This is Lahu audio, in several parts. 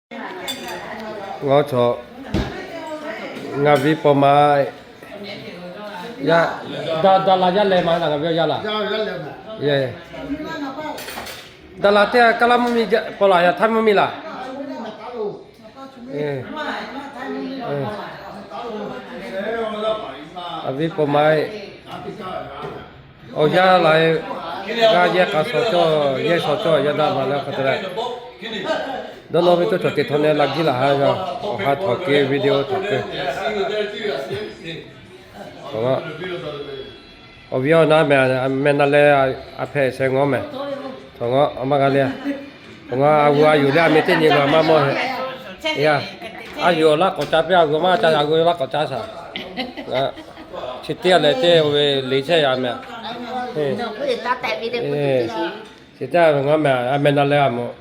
Ngaˬ chaw, ngaˬ ve paw ma, yaˇ, daꞈ daꞈ la yaˇ leh ma laˬ, ngaˬ ve yaˇ laˬ. Daꞈ la teˇ g'aˇ kaˇ laˇ mvuhˇ miˬ paw laˬ, yaꞈ htaˇ mvuhˇ miˬ laˬ. Aˬ viˉ paw ma, awˬ yanˇ la, g'a yehˇ k'a shaw cawˇ, yehˇ shaw cawˇ yaˇ daꞈ ma leh hk'a te leh, dawˇ nawˇ ve tuˇ cawˬ teꞈ htaw neh la giˇ laˬ ha yaˇ, awˬ ha htawnˍ keu video htawnˍ keu. Awˬ viˉ awˬ naˉ meh, meh na leh, a hpehꞈ sheh ngawˉ meh. Htawnˍ ngawˉ a maˇ g'a le. Htawnˍ ngawˉ a g'uˇ a yuˬ leh a meh teˇ nyi g'a maˇ mawˇ he. Yaˇ, a yuˬ awˬ laˇ k'awꞈ ca piˇ, a g'uˇ maˇ ca, a g'uˇ laˇ k'awꞈ ca shaˍ. Chi teˇ g'aˇ lehˬ teˇ ve le chehˇ yaꞈ meh. Chi teˇ g'aˇ ve ngaˬ meh, a meh na leh a moˍ.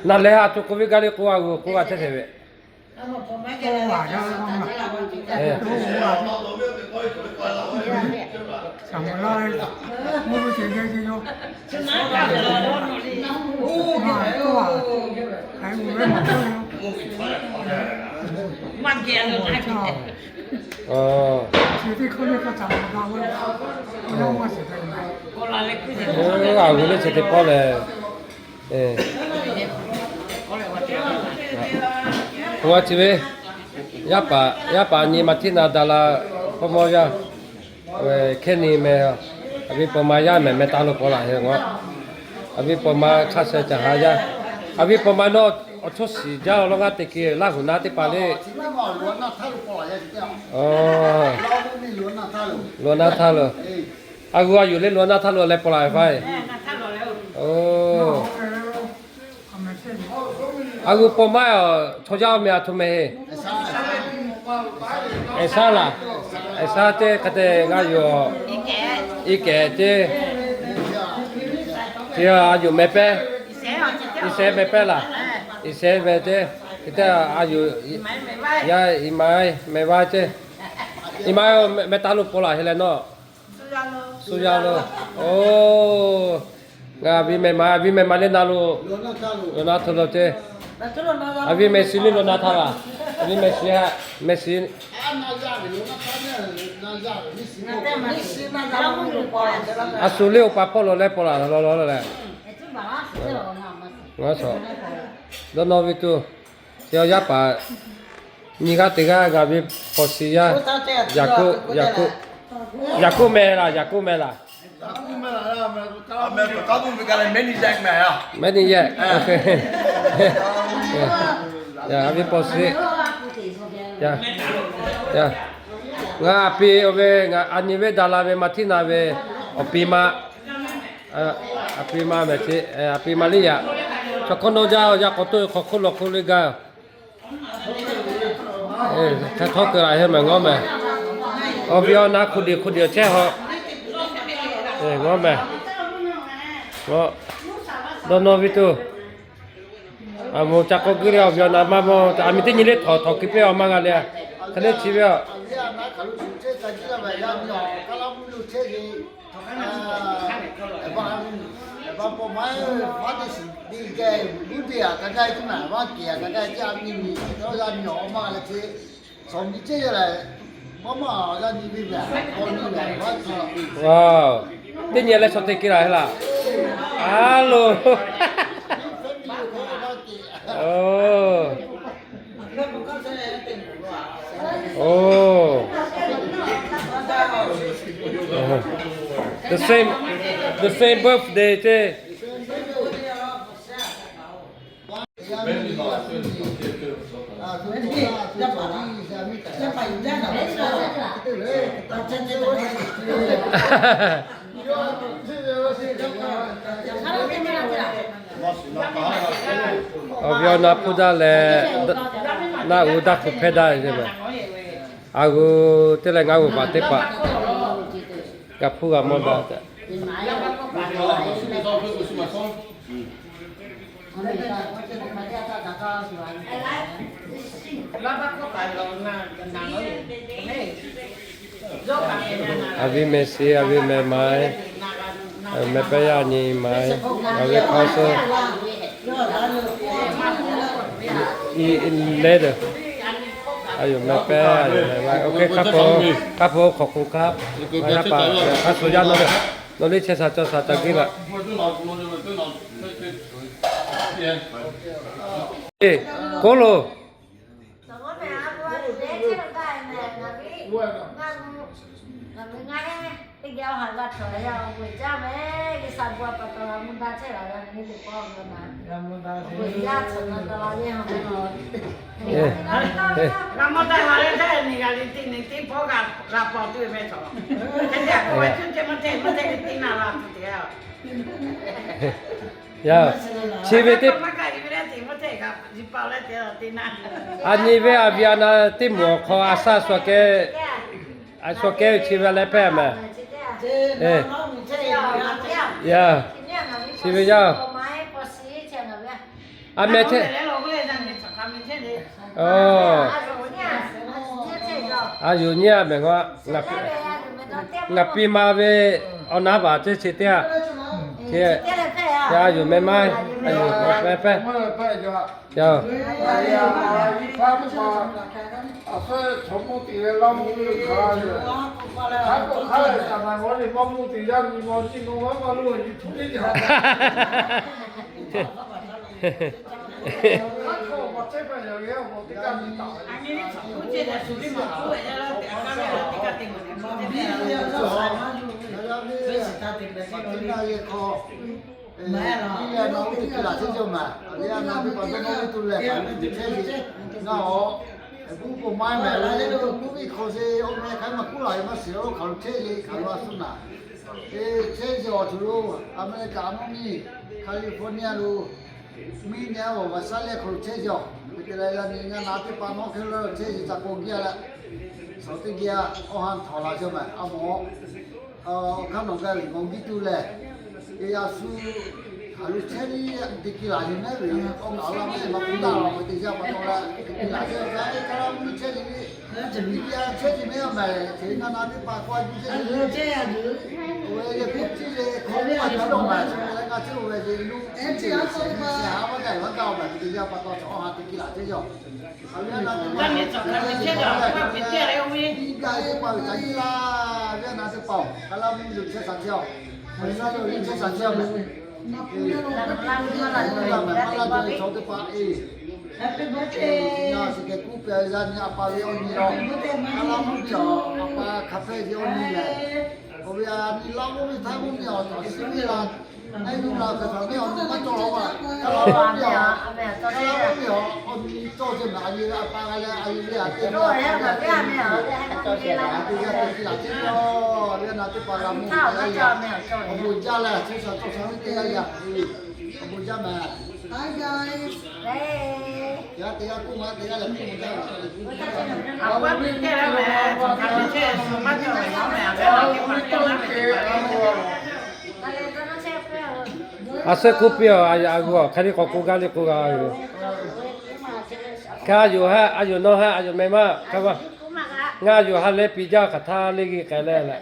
Na leh a co k'oˆ ve gaˇ le k'o, a g'uˇ k'oˆ g'a chehˇ chehˇ ve. A g'uˇ le chi teˇ pawˆ lehˬ, k'o a chi ve, yaˇ paˍ, yaˇ paˍ nyi ma htiˇ na daꞈ la, hkawˇ mawˇ yaˇ, hkehˇ ni meh, a viˉ paw ma yaˇ meh meh taˇ lo paw laˬ he ngaˬ. A viˉ paw ma hk'aˇ sheh caˬ ha yaˇ. A viˉ paw ma nawˇ awˬ chawˇ shiˍ jaˇ awˬ lawn g'aˇ te ke Laˇ huˍ naˉ teˇ hpaˍ le. Lo naˉ htaˇ lo. A g'uˇ a yuˬ le lo naˉ htaˇ lo leh paw laˬ ve faˇ. A g'uˇ paw ma chaw yaˇ meh a htoꞈ meh he. Eˍ shaˉ laˬ. Eˍ shaˉ teˇ hk'e te g'a yoˬ. Iˉ kehꞈ teˇ. Chi a yuˬ meh pehˇ. Iˉ shehˉ meh pehˇ laˬ. Iˉ shehˉ meh teˇ. Hk'e te a yuˬ, yaˇ iˉ ma meh vaˇ ceˇ. Iˉ ma meh taˇ lo paw laˬ he leh nawˇ. Suh yaˇ lo. Oˬ, ngaˬ a viˉ meh ma, a viˉ meh ma le na lo. Lo naˉ htaˇ lo ceˇ. A viˉ meh shiˍ le lo naˉ htaˇ laˬ. A viˉ meh shiˍ ha, meh shiˍ. A shu le awˬ pa hpawˇ lo leh paw laˬ law law leh. Ngaˬ shaw, dawˇ nawˇ ve tuˬ, yaˇ paˍ nyi g'aˇ teˇ g'aˇ ngaˬ ve paw shiˍ yaˇ, Yaˍkoˆ, Yaˍkoˆ, Yaˍkoˆ meh laˬ, Yaˍkoˆ meh laˬ. Mehˇ ni yehˬ. A viˉ paw shiˍ. Ngaˬ a pi oˇ ve, ngaˬ a nyi ve daꞈ la ve ma htiˇ na ve awˬ pi ma, a pi ma meh ce, a pi ma liˇ yaꞈ. Chaw hk'awˇ nawˇ jaˇ, yaˇ k'awꞈ toˆ ve hk'aw hk'oˆ lo hk'oˆ le gaˇ. Hk'e htawˇ keu laˬ he meh ngawˉ meh. Awˬ viˉ awˬ na hk'oˆ deꞈ hk'oˆ deꞈ chehˇ haw. Ngawˉ meh. Dawˇ nawˇ ve tuˬ, a moˍ ca k'awꞈ guˇ le, awˬ viˉ awˬ na maˇ mawˇ, a miˬ teˇ nyi le htawnˍ htawnˍ keu piˇ a maˇ g'a le. Hk'e le chi ve a Teˇ nyi leh chaw te ke laˬ he laˬ. A loˬ. The same, the same birthday ceˇ. Awˬ viˉ awˬ na hpuˇ daꞈ leh, naˆ uˉ daꞈ hpu hpehˇ daꞈ ve meh. A g'uˇ teˇ leh ngaˬ g'uˇ baˬ teˇ hpaˍ g'a hpuˇ g'a mawˇ daꞈ tehꞈ. A viˉ meh shiˍ, a viˉ meh ma e. Meh pehˇ yaˇ nyi ma, ngaˬ ve hk'aw suh leh, a yoˬ meh pehˇ, a yoˬ meh pehˇ. ครับผม ขอบคุณครับ hk'a shuˍ yaˇ nawˬ le, nawˬ le chehˇ shaˍ cawˬ shaˍ taˍ geh laꞈ. K'oˆ loˬ. Chi ve teˇ a nyi ve a viˬ a na teˇ moˍ awˬ hk'aw a shaˇ shu kehˉ, a shu kehˉ ve chi ve leh pehˇ mehˍ. Chi ve yaˇ a meh chehˇ. A yoˬ nyi a mehˍ a, ngaˬ pi ma ve awˬ na baˬ ceˇ chi teˇ a. A yoˬ meh maˇ, a yoˬ meh pehˇ. Mehˆ lehˬ, nawˬ hui teˇ hkui laˬ chehˇ cawˬ maˬ. Awˬ viˉ awˬ nyi teˇ hpaˍ ve nawˬ ve tuˬ lehˬ, hk'aˬ lo chehˇ ve ngaˬ awˬ, kuˇ k'o maˇ mehˍ leh, kuˇ ve hk'aw ce awˬ meh hk'aˬ maˇ kuˇ laˬ ve maˇ shiˍ lo hk'aˬ lo chehˇ ve, hk'aˬ lo a suˉ naˍ. Chehˇ ve awˬ ceuˬ lo America mvuhˇ miˬ California lo miˬ nyi awˬ vaꞈ shaˉ leh hk'aˬ lo chehˇ ve awˬ, hk'e te leh yaꞈ nyi ngaˬ naˍ teˇ hpaˍ nawˬ hk'e lo chehˇ ve ca k'o giˇ a leh, shaˍ teˇ giˇ a awˬ ha htawꞈ la cawˬ maˬ a mawˬ. Awˬ hk'aˇ nawˬ gaˇ ve mawˬ biˇ tuˬ lehˬ, a shu hk'aˬ lo chehˇ ve teˇ hkui laˬ ve mehˉ ve awˬ kaˍ la mehˉ maˇ k'oˆ daꞈ la ve teˇ yanˇ pa taw leh, teˇ hkui laˬ chehˇ ve kaꞈ, a kaˍ la mvuhˇ miˬ chehˇ ve, a miˬ chehˇ ve mehˉ a mehˍ, te ngaˬ naˍ teˇ hpaˍ k'o a juˇ chehˇ ve, oˇ ve leh k'oˆ tiˉ ve hk'aw maˇ cawˬ maˬ, leh ngaˬ chehˇ ve ve lu, a maˇ gaˬ maˇ gaˬ maˬ teˇ yanˇ pa taw chaw awˬ ha teˇ hkui laˬ chehˇ ve awˬ. Iˉ gaˇ teˇ hpaˍ ve ca iˉ laˇ ve a naˍ teˇ hpaˍ-oˬ, kaˍ la mvuhˇ miˬ chehˇ shaˍ chehˇ awˬ, Hkriꞈ yaˇ ve chehˇ shaˍ chehˇ awˬ mehˍ. Maˇ la cawˬ ve chaw teˇ hpaˍ e, ngaˬ shiˍ kehˬ kuˇ pehˬ yaꞈ nyi a pa ve awˬ nyi lawˬ, kaˍ la mvuhˇ miˬ a pa hk'a hpehˇ ve awˬ nyi lehˬ, awˬ ve a nyi laˇ mvuhˇ miˬ htaiˇ mvuhˇ miˬ awˬ taw shiˍ ve la, a yuˬ la kaꞈ htaꞈ ve awˬ nyi maˇ cawˬ la, kaˍ la mvuhˇ miˬ a, kaˍ la mvuhˇ miˬ awˬ nyi cawˬ ceh maˬ a nyi ve a pa g'a leh a nyi ve a teˇ g'aˇ teˇ g'aˇ teˇ hkui laˬ chehˇ ve awˬ, ve a naˍ teˇ hpaˍ g'a mawˬ ve a, awˬ bon jaˇ leh chehˇ shaˍ cawˬ shaˍ ve teˇ g'aˇ yaꞈ, awˬ bon jaˇ mehˍ. Yaˇ teˇ g'aˇ k'oˆ maˇ teˇ g'aˇ leh k'oˆ maˇ jaˇ. A suhˉ k'oˆ piˇ-oˬ, a g'uˇ hk'aˬ hk'e k'awꞈ k'oˆ gaˇ le k'oˆ g'a yoˬ. Hk'e a yoˬ haˉ, a yoˬ nawˬ haˉ, a yoˬ meh maˇ hk'aˇ maˇ. Ngaˬ a yoˬ ha leh piˍ jaˇ hk'aˬ htaˇ le g'uˇ k'ai leh leh.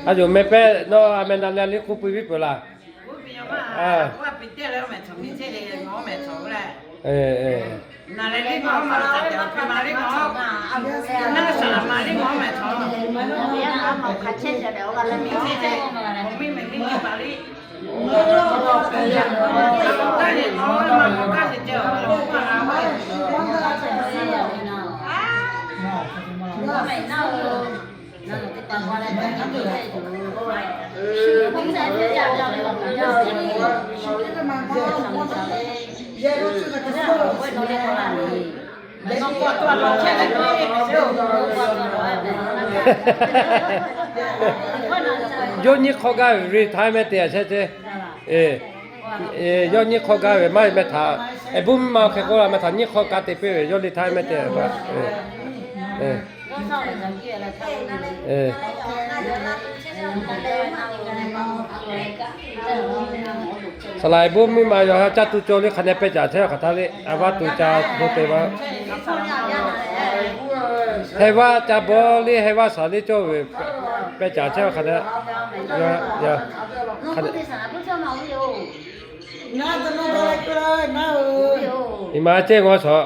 A yoˬ meh pehˇ nawˬ a meh na leh liˇ k'oˆ piˇ viˉ peuˬ laˬ. Yawˇ nyiˇ hk'awˇ gaˇ ve retire meh te a chehˇ chehˇ. Yawˇ nyiˇ hk'awˇ gaˇ ve maˇ heˆ meh htaꞈ, e buˇ miˇ ma hk'e k'oˆ la meh htaꞈ nyiˇ hk'awˇ ka te piˇ ve yawˇ retire meh te a. Saˍ laˍ bon miˇ ma yawˬ ha caˇ tuˬ cawˬ le hk'aˬ neh pehˇ caˍ chehˇ hk'aˬ htaˇ le, a vaˇ tuˬ ca hto te vaˇ. Heh vaˇ ca bawˇ le, heh vaˇ saˍ le cawˇ ve, pehˇ caˍ chehˇ hk'aˬ htaˇ. Iˍ ma cehˇ ngaw shawˍ.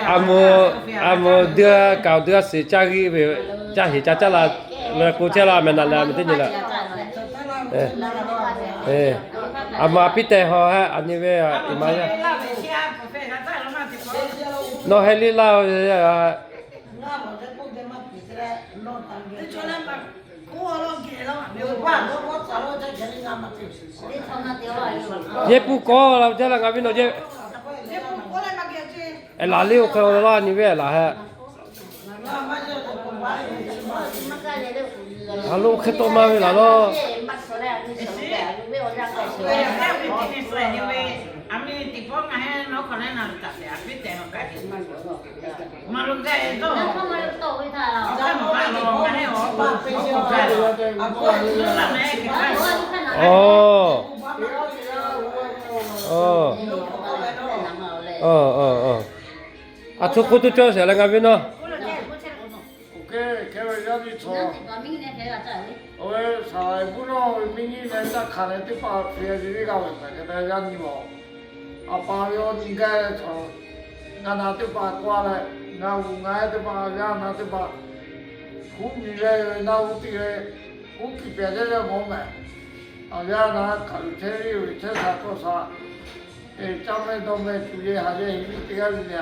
A moˍ, a moˍ dui kaoˬ dui a shiˍ caˇ g'uiˇ ve, caˇ heˍ ca caˇ la, leh k'o chehˇ la meh naꞈ leh a meh teˇ nyi la. A ma piˇ tehꞈ haw ha a nyi ve, iˍ ma yaˇ. Nawˬ heh liˇ laˇ-oˬ. Yehˇ pun kawˆ la jaˇ la ngaˬ ve nawˬ yehˇ. Laˬ le oˇ hk'e laˇ nyi ve laˬ ha. A lo hk'e tawˆ maˇ ve laˬ laˇ. A tcuh k'oˆ tuˬ cawˇ sheˍ leh ngaˬ ve nawˬ. Oˇ ve saˍ laˍ bon nawˬ ve miˇ nyi leh caˇ hk'aˬ leh teˇ hpaˍ hpehꞈ ve g'a ve hpehꞈ hk'e te yaˇ nyi awˬ. A pa ve awˬ nyi gaˇ leh chaw, ngaˬ naˬ teˇ hpaˍ k'oˆ leh, ngaˬ g'uˬ ngaˬ ehˉ teˇ hpaˍ, a g'aˇ naˬ teˇ hpaˍ, huˉ nyi leh naˬ g'uˬ teˇ leh, huˉ kiˬ pehˍ leh leh mawˬ mehˍ. A g'aˇ naˬ hk'aˬ lo chehˇ ve chehˇ shaˍ tawˇ shaˍ, caˇ meh dawˇ meh tuˬ yehˬ haˍ yehˬ hiˍ ve teˇ g'aˇ ve le.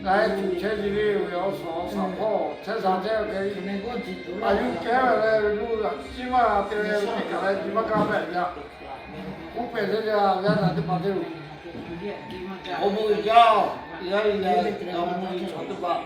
Ngaˬ ehˉ tuˬ chehˇ ve le ve awˬ suhˍ awˬ shaˍ hpawˇ chehˇ shaˍ chehˇ ve hk'e, a yuˇ kehˉ ve le ve nuˇ ciˇ maˇ g'a te ve teˇ kaˬ leh nyi maˇ kaˇ pehˍ ve a. Uˉ pehˍ leh leh a g'aˇ naˬ teˇ hpaˍ te lo, awˬ bon uiˍ jaˇ, yaˇ ve leh awˬ bon uiˍ chaw teˇ hpaˍ.